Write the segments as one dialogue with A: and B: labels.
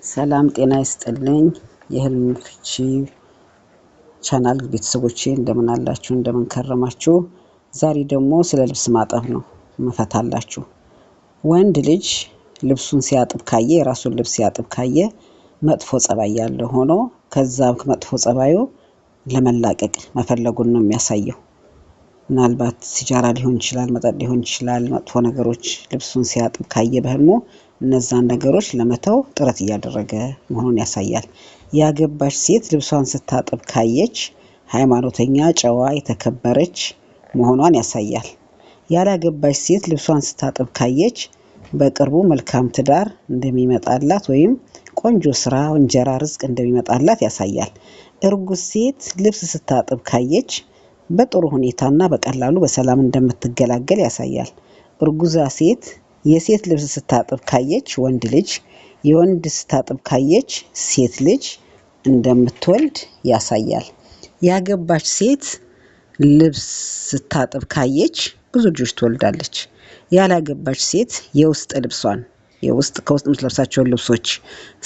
A: ሰላም ጤና ይስጥልኝ። የህልም ፍቺ ቻናል ቤተሰቦቼ እንደምን አላችሁ? እንደምን ከረማችሁ? ዛሬ ደግሞ ስለ ልብስ ማጠብ ነው መፈታላችሁ። ወንድ ልጅ ልብሱን ሲያጥብ ካየ፣ የራሱን ልብስ ሲያጥብ ካየ መጥፎ ጸባይ ያለው ሆኖ ከዛ መጥፎ ጸባዩ ለመላቀቅ መፈለጉን ነው የሚያሳየው። ምናልባት ሲጃራ ሊሆን ይችላል፣ መጠጥ ሊሆን ይችላል፣ መጥፎ ነገሮች ልብሱን ሲያጥብ ካየ በህልሙ እነዛን ነገሮች ለመተው ጥረት እያደረገ መሆኑን ያሳያል። ያገባች ሴት ልብሷን ስታጥብ ካየች ሃይማኖተኛ፣ ጨዋ፣ የተከበረች መሆኗን ያሳያል። ያላገባች ሴት ልብሷን ስታጥብ ካየች በቅርቡ መልካም ትዳር እንደሚመጣላት ወይም ቆንጆ ስራ፣ እንጀራ፣ ርዝቅ እንደሚመጣላት ያሳያል። እርጉዝ ሴት ልብስ ስታጥብ ካየች በጥሩ ሁኔታና በቀላሉ በሰላም እንደምትገላገል ያሳያል። እርጉዛ ሴት የሴት ልብስ ስታጥብ ካየች ወንድ ልጅ፣ የወንድ ስታጥብ ካየች ሴት ልጅ እንደምትወልድ ያሳያል። ያገባች ሴት ልብስ ስታጥብ ካየች ብዙ ልጆች ትወልዳለች። ያላገባች ሴት የውስጥ ልብሷን፣ የውስጥ ከውስጥ የምትለብሳቸውን ልብሶች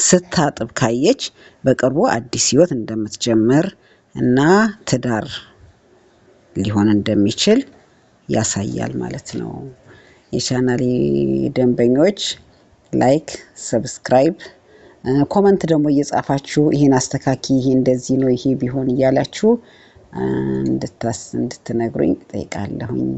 A: ስታጥብ ካየች በቅርቡ አዲስ ሕይወት እንደምትጀምር እና ትዳር ሊሆን እንደሚችል ያሳያል ማለት ነው። የቻናሌ ደንበኞች like፣ subscribe፣ comment ደግሞ እየጻፋችሁ ይሄን አስተካኪ፣ ይሄ እንደዚህ ነው፣ ይሄ ቢሆን እያላችሁ እንድትነግሩኝ ጠይቃለሁኝ።